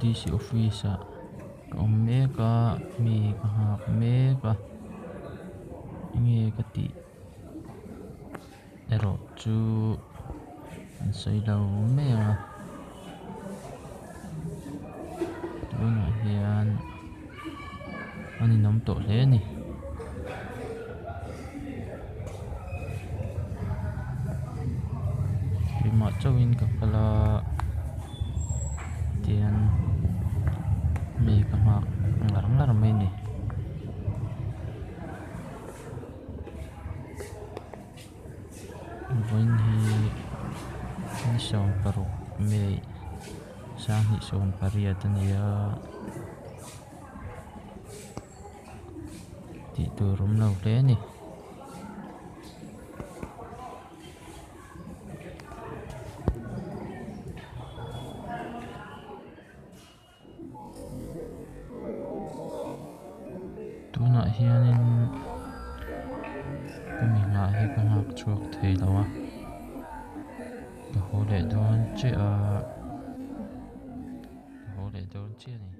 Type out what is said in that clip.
D C office ah ka awm mek a mi ka nghak mek a enge ka tih erawh chu an sawi lo mai ang a tunah hian a ninawm tawh hle a ni. Keimah chauhin ka kal a tian mi ka nghak ngar ngar mai a ni. Vawiin hi ni 16 May 2018 a ni a tih tur awm lo hle a ni. Tunah hianin ka mi nghah hi ka nghak chhuak thei lo a ka haw leh dawn chiah a ka haw leh dawn chiah a ni.